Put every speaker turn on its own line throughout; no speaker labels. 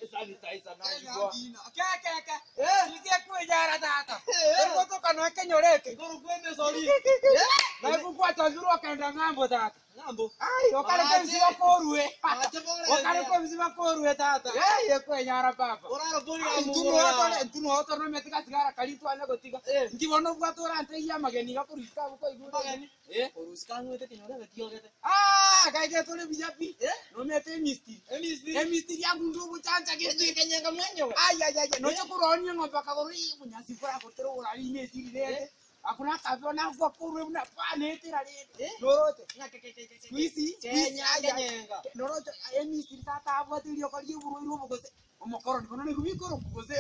Esanitizer naigwa. Ke ke ke. Ise kwenyara tata. Ergotoka no ekenyoro eke. Naigwa okenda ng'ambo tata. Ai, okareka ebisiba korwe. Okareka ebisiba korwe tata. Ei, ekwenyara baba. Ntuno otore metika sigara kari twane gotiga. Nkibono obwate orante ya amageni gakorika abo koigure. Eh. Ah, kaike tore buya pi. Nomete emistiri. Emistiri yangu ndo obuchancha gete. Ai ai ai, noche kuronia ng'ombe akagoro ii bunyasi bora gotera orari ine esiri rende. Akuna kabio na kwa korwe buna panetera rende. Noroche. Squeeze, squeeze, ai, ai. Noroche emistiri tata abwate rioko rieburwaire obogose. Omokoroni bono nigo bikoroku gose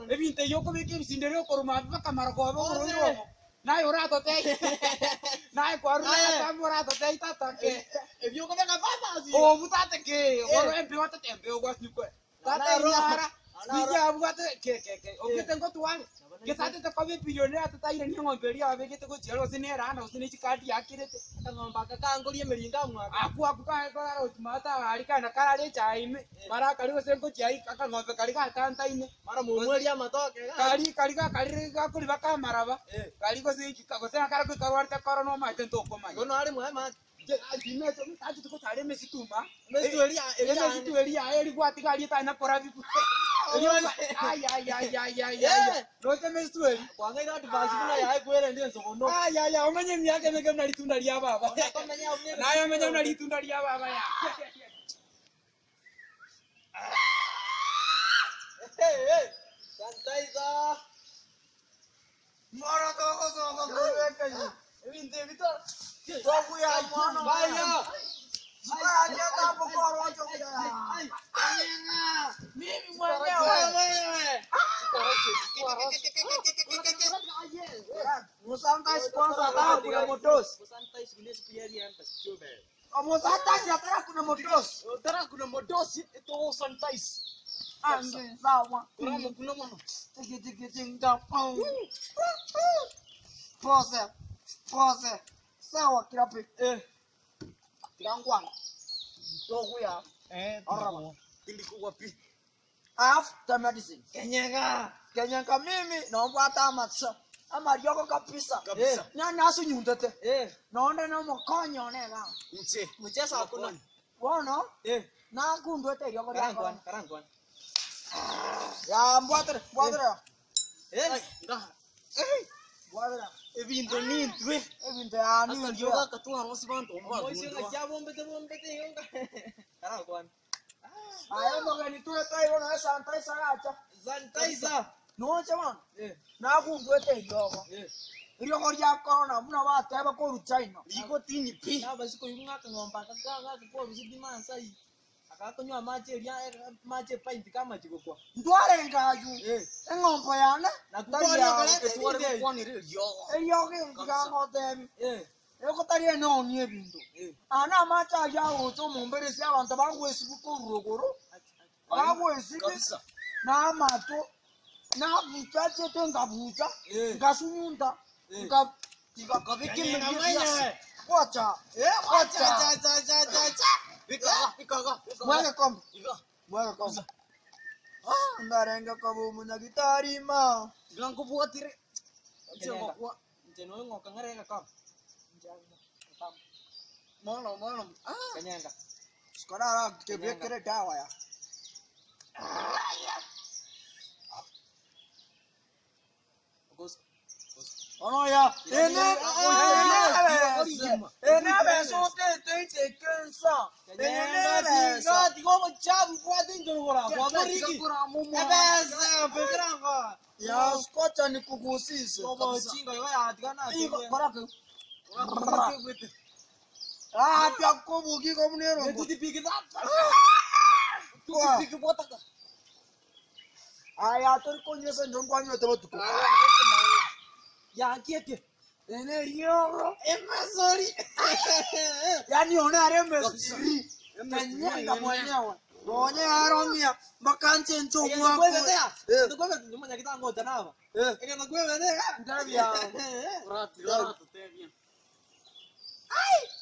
ebinto ebi okobeka ebisindero okoroma bakamara koba oborwaire obo. Naye oratotei. Naye kwarure atambe oratotei tata ke. Obu tate ke. Oro embeo tata embeo gwasikwe. Tata enyara. Squeeze abwate ke ke ke. Okete ngotware. Getatete koba ebillionaire atatairani eng'ombe eria abegete gochia gose na eranda gose na echikadi yakirete. Aku aku kae korara gochia maate aria kare karare echae ime, mara akari gose ngochia ai akang'ombe karia gatantaine. Kari kari gakarire gakori bakamaraba, kari gose inki gose akare goika karwarete korona omanyete ntokomanya. Inche timete tacheti gotara emesitu ma, emesitu eria yaye eria gwatiga aria etari na korabi ai ai ai ai ai ai noche emesitu eria. Ai ai ai omenye emiaka emenge buna ritunda ria baba. Naye omenye buna ritunda ria baba ya. Mimi mwenyewe.
Musantais kwanza hata kuna motos. Musantais hata kuna motos.
Tara kuna modosi ito sanitize.
Ange sawa.
Kuna mo kuna mo.
Tiki tiki ting da pong. Pose. Pose. Sawa kirapi.
Eh.
Tirangwana. Tokuya.
Eh.
Araba.
Tilikuwa pi.
After medicine.
Kenyaga.
Kenyanka mimi nombwata amatsa. Amarioko kabisa.
Kabisa.
Nyanasu nyuntete.
Eh.
Nonde nomokonyo nega.
Mche. Mche sa kuna.
Bono
Eh.
nakundwete erioko ria
Karangwan,
korona.
karangwan.
Ya mbwatere, mbwatere.
Eh. Nga.
Mbwatere.
Ebinto nintwe.
Ebinto ya
Aka
ni
yoga katwa rosi bantu omba. Karangwan.
Aya mogeni tuete igo na sanitizer gacha.
Sanitizer.
Noche bono.
Eh.
Nakundwete erioko.
Eh.
Erioko ria korona buna bateba korwa China.
Liko tini pi.
Ndware ngayu. Eng'ombe yane. tari yago.
Etware gokwanire eriogo.
Eriogo ngigangotebi. Egotari enoni ebinto. Ana amache aywo agocha omomberesi abanto bagwesibi korwa rogoro. Bagwesibi
Kabisa.
na amato nabucha chete ngabucha
Eh.
ngasunyunta
Eh.
nga
Kabike mwenyewe.
wacha wacha
Ikaga, ikaga.
mweke kombe
Iga.
mweke kombe ah ngarenga kabo munyagitari ma
Ngangobwatire. Mono, mono. Ah.
skorara kebekere dawa ya ono ya ene ene ene beso te te te kensa ene beso ya skocha nikugusise Iko korake ah pya kobuki komunero aya tori konyesa ndongwanywa tebatuko ene rioro yani ona are mesiri nanyanga mwenyewe mwenye aromia makanje ncho mwako eh eh ndabya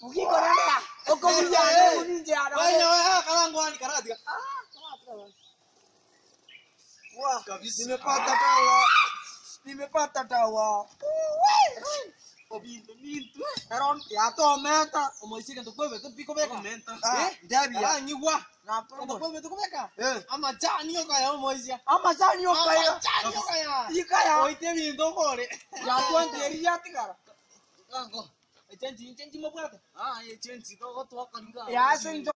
ukikorana okobuya uninje ara Wa,
Kabisa.
nimepata dawa. Nimepata dawa.
Obinto bintu.
Ero yatometa.
Omoiseke ntokwebete mpikobeka.
Ah, ndabia.
Arang'igwa.
Napangwa.
Ntokwebete kubeka.
Eh.
Amachani okaya omoisia.
Amachani okaya.
Amachani okaya.
Ikaya.
Oite bintu okore.
Yatwanteri yatigara.
Gango. Echenji nchenji mobwate. Ah, echenji togotwaka ninga.
Yase injo.